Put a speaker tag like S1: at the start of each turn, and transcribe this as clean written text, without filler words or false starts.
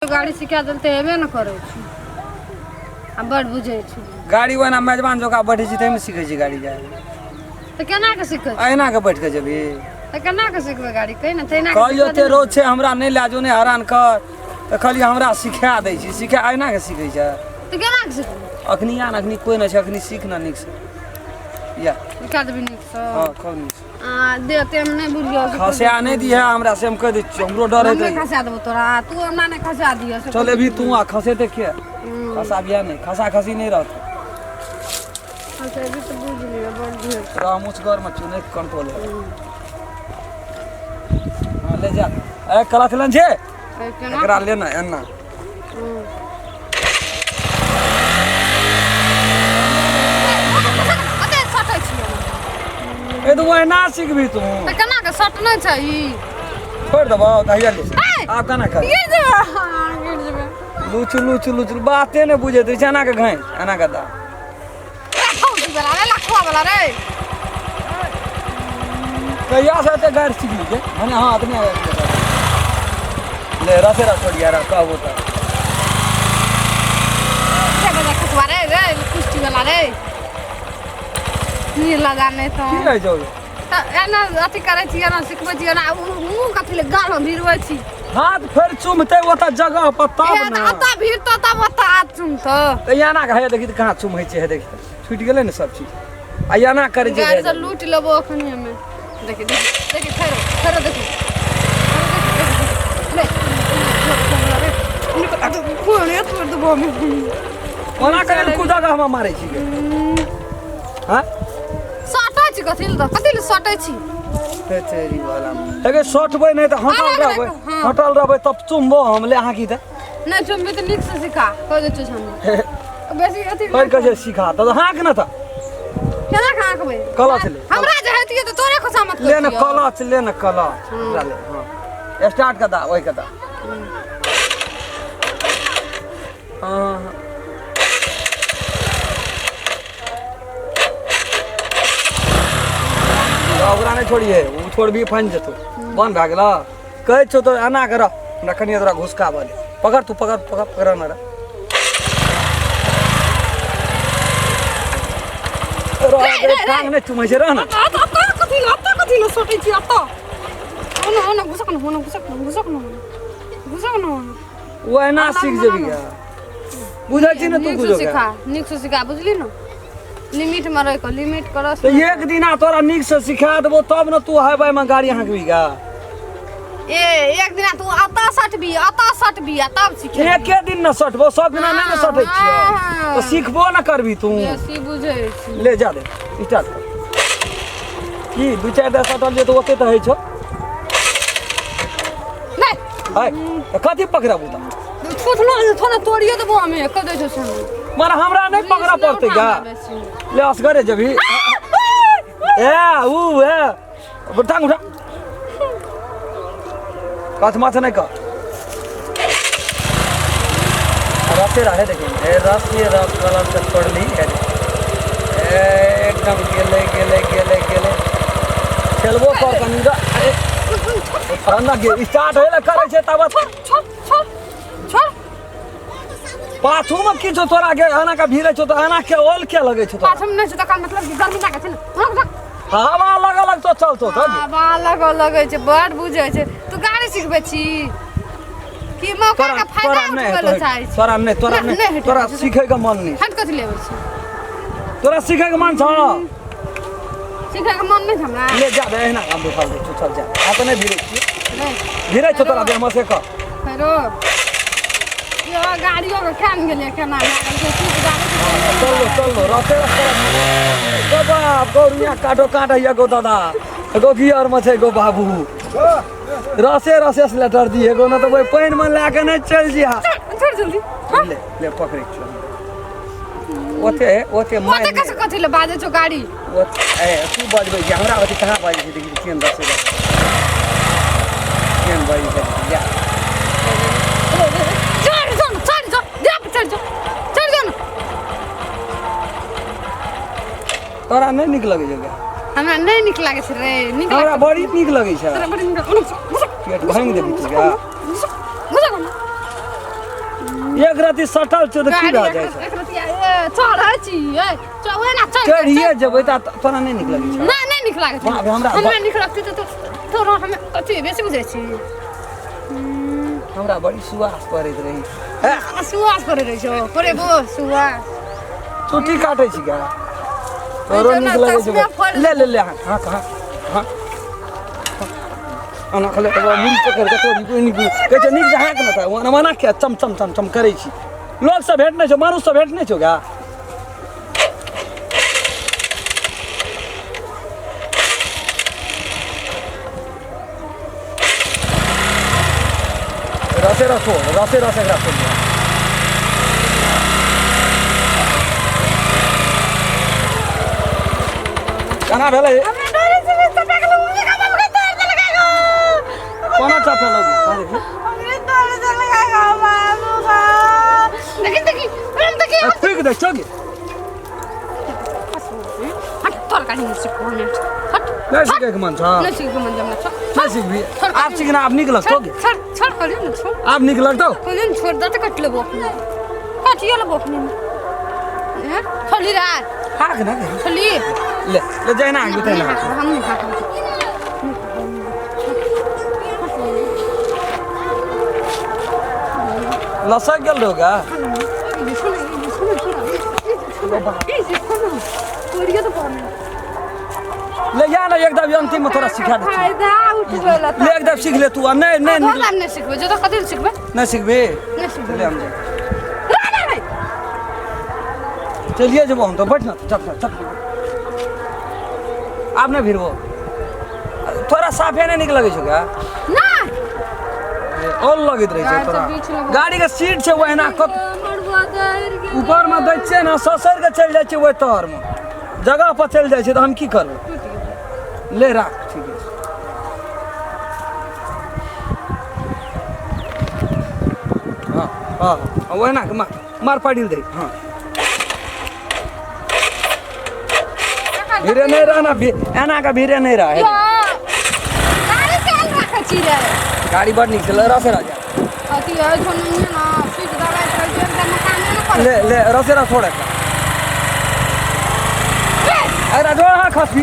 S1: गाड़ी सिखा देल तऽ हेबे ने करै छै आ बड़ बुझै छै।
S2: गाड़ी ओहिना मेजबान जोका बैठै छी ताहिमे सीखै छी गाड़ी जाय।
S1: तऽ केना के सीखै?
S2: एना के बैठ के जेबही
S1: तऽ केना के सिखबै गाड़ी, कहि ने तहिना के।
S2: कहलियो एते रोज छै, हमरा नहि लए जो, नहि हरान कर, तऽ कहलियै हमरा सिखा दै छी। सिखा, एना के सीखै छै?
S1: तऽ केना के सिखबै?
S2: अखनी आ ने, अखनी कोइ नहि छै, अखनी सीख ने नीकसँ या।
S1: सिखा देबही नीकसँ?
S2: हँ, खूब नीकसँ।
S1: आ दे ते हम नहि बुझलियो।
S2: खसा नहि दिहे हमरा से हम कहि दै छियौ, हमरो डर
S1: हम
S2: होइत
S1: नहि
S2: रहैए।
S1: खसा देबो तोरा, तू हमरा नहि खसा दिह से।
S2: चल अभी तू आ, खसेते के खसा बिया नहि, खसा खसी नहि रहतौ।
S1: खसेबी तऽ बुझि लिअ बड़ ढेर।
S2: तोरा हम ऊँचगर मे छियौ, नहि कंट्रोल हेतौ। हँ, ले जा, ए कला छलन छै।
S1: ए, केना?
S2: एकरा ले ने एना।
S1: कते सटै छियै?
S2: ए तऽ ओहिना सीखबी तू।
S1: तऽ केना के सटने छै ई?
S2: छोड़ि देबौ तऽ हैया ले।
S1: ए!
S2: आब केना कर?
S1: गिर जेबै, हाँ, गिर जेबै।
S2: लुचु लुचु लुचु बाते नहि बुझैत रहै छै, एना के घैं एना के दा।
S1: रे फौजी वाला रे, लखुआ वाला रे।
S2: कहिया से एते गारि सीखली के मने? हाँ, अतने ले रसे रस छोड़िया रह कहबो तऽ।
S1: रे बजा खसुआ रे, रे कुश्ती वाला रे, नीर लगा नहि
S2: की
S1: तऽ
S2: रहै छौ?
S1: तऽ एना अथी करै छी, एना सिखबै छी, एना मुँह कथी ले गाल मे भिड़बै छी?
S2: हाथ फेर चुमतै ओतऽ जगह पर तब।
S1: ए,
S2: ने
S1: तऽ ओतऽ भिड़तौ तब ओतऽ हाथ चुमतौ।
S2: तऽ एना के हे देखी तऽ कहाँ चुमै छै, हे देखी तऽ छुटि गेलै ने सब चीज आ एना करै छै।
S1: गाड़ी से लूटि लेबो अखनी हमे। देखी देखी देखी, फेरो फेरो देखी, ले तोड़ देबो हमे।
S2: ओना करै लए कुदा कऽ हम मारै छी हाँ।
S1: सटै छी कथी लए? तऽ कथी लए सटै छी?
S2: तेरी वाला अगर सटबै नहि तऽ हटल
S1: अरे,
S2: रहबै।
S1: हाँ।
S2: हटल रहबै तब चुमबो हम, ले अहाँ की तऽ।
S1: नहि चुमबी तऽ नीक से सिखा, कह दै छियौ हम बेसी अथी।
S2: कर के जे सिखा तऽ हाँक ने तऽ।
S1: केना के हाँकबै?
S2: कलच ले।
S1: हमरा जे हेतियै तऽ तोरे खुशामत
S2: ले ने।
S1: करतियौ।
S2: कलच ले ने, कलच ओकरा ले। हाँ, स्टार्ट कर दा, ओहि के दा। हाँ, ओकरा नहि छोड़िए, ओ छोड़बी फनि जेतौ। बन्द भए गेल। कहै छौ तऽ एना कर, हमरा कनिए तोरा घुसकाबऽ दे। पकड़ तू, पकड़ पकड़ पकड़ ने रह। रह, टांग नहि चुमै छै, रह ने।
S1: अतऽ अतऽ कथी लए, अतऽ कथी लए सटै छी? अतऽ ओना ओना घुसक ने, ओना घुसक ने, घुसक ने, घुसक ने।
S2: ओ एना सीख जेबी गे, बुझै छी ने तू?
S1: नीक से
S2: बुझो
S1: सिखा, नीक से सिखा, बुझली ने? लिमिट में रहि कऽ, लिमिट करस।
S2: तऽ एक दिना तोरा नीक से सिखा देबो तब ने तू हाईवे में गाड़ी हाँकबी गा।
S1: ए, एक दिना तू अतऽ सटबी, अतऽ सटबी आ तब सिखेबी।
S2: एके दिन ने सटबो, सब दिना नहि ने सटै छियै।
S1: हाँ।
S2: तऽ सिखबो ने करबी तू।
S1: बेसी बुझै छी।
S2: ले जा दे, स्टार्ट कर। की दू चारि दा सटल जे तऽ ओते तऽ होइ छौ।
S1: नहि।
S2: है तऽ कथी पकड़बू तऽ?
S1: छूटलो थोड़ा तोड़ियो देबो हमे, कह दै छौ से।
S2: मने हमरा नहि पकड़ऽ पड़तै गा? ले, असगरे जेबही? ए ऊ ए टांग उठा, कथ माथ नहि कर, रसे रहे। देखी, ए रस, ये रस गलत से छोड़ली है। ए एकदम गेलै गेलै गेलै गेलै, खेलबो कर कनी रे। ए, गे स्टार्ट होय ला करै छै तब।
S1: छोड़ छोड़ छोड़ छोड़।
S2: पाछू में किछो तोरा के एना के भीड़े छौ तऽ एना के ओल के लगै छौ तोरा?
S1: पाछू में नहि छै तकर मतलब कि गर्मी लागै छै ने? रुक रुक।
S2: हवा लगऽ लगतो चलतो तऽ।
S1: हवा लगऽ लगै छै। बड़ बुझै छै तू। गाड़ी सिखबै छी कि मौका
S2: तोरा
S1: के फायदा
S2: तोरा नहि
S1: उठबै लए चाहै छी?
S2: तोरा नहि, तोरा
S1: नहि,
S2: नहि।
S1: नहि।
S2: तोरा सीखै के मन नहि।
S1: हट, कथी लेबै छी?
S2: तोरा सीखै के मन छौ?
S1: सीखै के मन नहि छै हमरा।
S2: ले जा दे, एहिना हम बैठल रहै छियौ, चल जा। आ तऽ नहि भिड़ै छियै।
S1: नहि
S2: भिड़ै छौ तोरा देहमे से कह।
S1: फेरो यो गाड़ियो के खेन गेलियै, केना लागल छै सीट गाड़ी के।
S2: चल लो, चल लो, रहते रहते गो बाप गो रुइया काटो काट हैया गो दादा गो गियर में छै गो बाबू, रसे रसे से लेटर दिए गो न तऽ ओहि पानि में लए के नहि चलि जिहा।
S1: छोड़ जल्दी।
S2: ले ले, पकड़ै छियौ ओते ओते।
S1: ओते
S2: मारि
S1: कसे कथी ले बाजै छौ गाड़ी?
S2: ओते ए तू बजबै छै हमरा, ओते कहाँ बाजै छै? देखी केहन रसे रस केहन बाजै छै, जा।
S1: चढ़ जो न, चढ़ जो, देह पे चढ़ जो, चढ़ जो न।
S2: तोरा नहि नीक लगै छौ गे?
S1: हमरा नहि नीक लागै छै रे, नीक
S2: हमरा
S1: लागै
S2: बड़ी नीक लगै छै।
S1: तोरा बड़ी नीक। ओना घुसक,
S2: पेट भाङि देबही तू गे।
S1: घुसक, घुसक ओना।
S2: एक राति सटल छौ तऽ की भए जाइ छै?
S1: एक रति चढ़ै छी, ए चल ओना चल।
S2: चढ़िए जेबै तऽ तोरा नहि नीक लगै छौ?
S1: नहि, नहि नीक लागै छै।
S2: बाप रे, हमरा
S1: हमरा नीक लगतै तऽ तोरा हम कथी बेसी बुझै छी?
S2: हमरा बड़ी सुआस पड़ैत रही। हे,
S1: सुआस पड़ै रहै छौ? पड़ेबो सुआस।
S2: चुट्टी काटै छी क्या? तोरो
S1: जेना
S2: नीक लगै छौ?
S1: चश्मा फोड़ि।
S2: ले ले ले, हाँ हाँ हाँ हाँ, ओना खले एगो मुड़ी पकड़ के तोरी कोई नीक कहै छै, नीक से हाँक ने तऽ ओना मना किया चम चम चम चम करै छी? लोग सब भेट नहि छौ, मानुस सब भेट नहि छौ गा। रसे रसो रसे रसे एकरा छोड़ि दिअ। केना भेलै?
S1: हमरा डरे छै, चपक गेलै, उंगली का बाबू के तोड़ देलकै गो।
S2: कोना चपेलौ? देखी।
S1: हमरे तोड़ देलकै गो बाबू गो। देखी देखी, हम देखी।
S2: फूकि दै छौ की?
S1: हट, तोड़ काटी मुझसे फोन हट।
S2: नहि सीखैके मन छौ?
S1: नहीं सीखे मन जमना छोड़।
S2: नहि सीखबी? आब सीखना आब नीक लगतौ की?
S1: छोड़ छोड़, कहलियो ने छोड़।
S2: आब नीक लगतौ?
S1: कहलियो ने छोड़ दे तऽ काटि लेबो अपने, काटियो लेबो अपने। हैं, छोड़ी रे।
S2: हाँक ने।
S1: छोड़ी।
S2: ले ले, जहिना हाँकबी तहिना हाँक।
S1: हम नहीं हाँकब।
S2: लसक गेल रहो गा। ले जा ना, एक दाब अंतिम में तोरा सिखा दे।
S1: फायदा उठ गेल।
S2: ले, एक दाब सीख ले तू आ। नहीं नहीं नीक
S1: नहीं सिखबै जो तऽ कथी सिखबै?
S2: नहीं सिखबे?
S1: नहीं सिखबै।
S2: ले, हम जाए चलिए जेबो हम तो। बैठ ना, चल चल चल। आब नहि भिड़बो तोरा। साफे नहि नीक लगै छौ क्या?
S1: ना।
S2: औल लगैत रहै छै।
S1: गाड़ी
S2: तोरा
S1: तऽ बीच लगै।
S2: गाड़ी के सीट छै ओहिना कत ऊपर मे दै छियै ने, ससरि के चलि जाइ छै, ओहि तर मे जगह पर चलि जाइ छै, तऽ हम की करबै? ले राख, ठीक छै। हँ हँ हँ, ओहिना के मार मार पड़िल दे। हँ, भीड़े नहि रह ना, एना के भीड़े नहि रह।
S1: गाड़ी चल राखै छी रे।
S2: गाड़ी बड़ नीक छै। ले, रसे राजा।
S1: अथी है छो नहीं ना, सीट दबाइत रहै छै एकदम, कामे न करे।
S2: ले ले, रसे रस छोड़ एकरा। अरे जो, हाँ, खसबी।